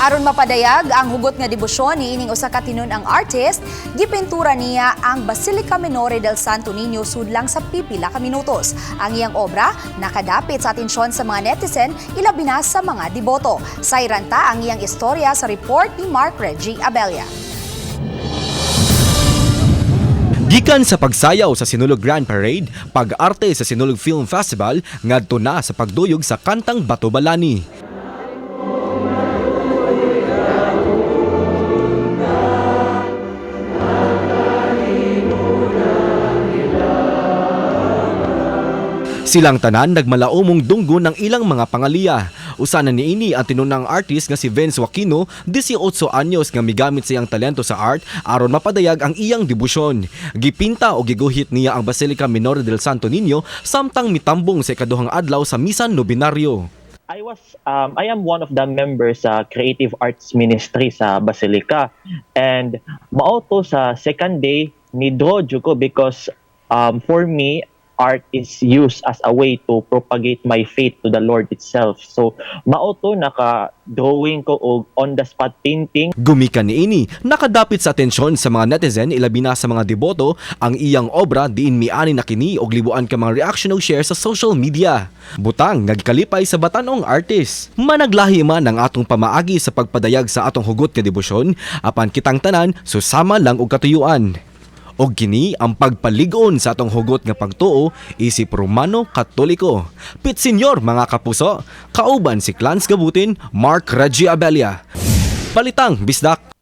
Aron mapadayag ang hugot nga debosyon niining usa ka tinun-ang artist, gipintura niya ang Basilica Minore del Santo Niño sudlang sa pipila ka minutos. Ang iyang obra nakadapit sa atensyon sa mga netizen, ilabi na sa mga deboto. Sayran ta ang iyang istorya sa report ni Mark Reggie Abella. Gikan sa pagsayaw sa Sinulog Grand Parade, pag-arte sa Sinulog Film Festival, ngadto na sa pagduyog sa kantang Bato Balani. Silang tanan nagmalaumong dunggo ng ilang mga pangaliya. Usa na niini ang tinunang artist nga si Vince Joaquino, 18 anyos, nga migamit sa iyang talento sa art aron mapadayag ang iyang debosyon. Gipinta o giguhit niya ang Basilica Minore del Santo Niño samtang mitambong sa ikaduhang adlaw sa Misan Nobenaryo. I am one of the members sa Creative Arts Ministry sa Basilica, and mao to sa second day ni draw jud ko because for me, art is used as a way to propagate my faith to the Lord itself. So mao to naka drawing ko og on the spot painting. Gumikan niini, nakadapit sa atensyon sa mga netizen, ilabi na sa mga deboto, ang iyang obra diin miani na kini og libuan ka mga reaction og share sa social media. Butang nagkalipay sa batanong artist. Managlahi man ang atong pamaagi sa pagpadayag sa atong hugot nga debosyon, apan kitang tanan susama lang og katuyuan. Og kini ang pagpalig-on sa atong hugot nga pagtuo isip Romano Katoliko. Pit Senyor, mga kapuso, kauban si Clans Gabutin, Mark Reggie Abella. Balitang Bisdak.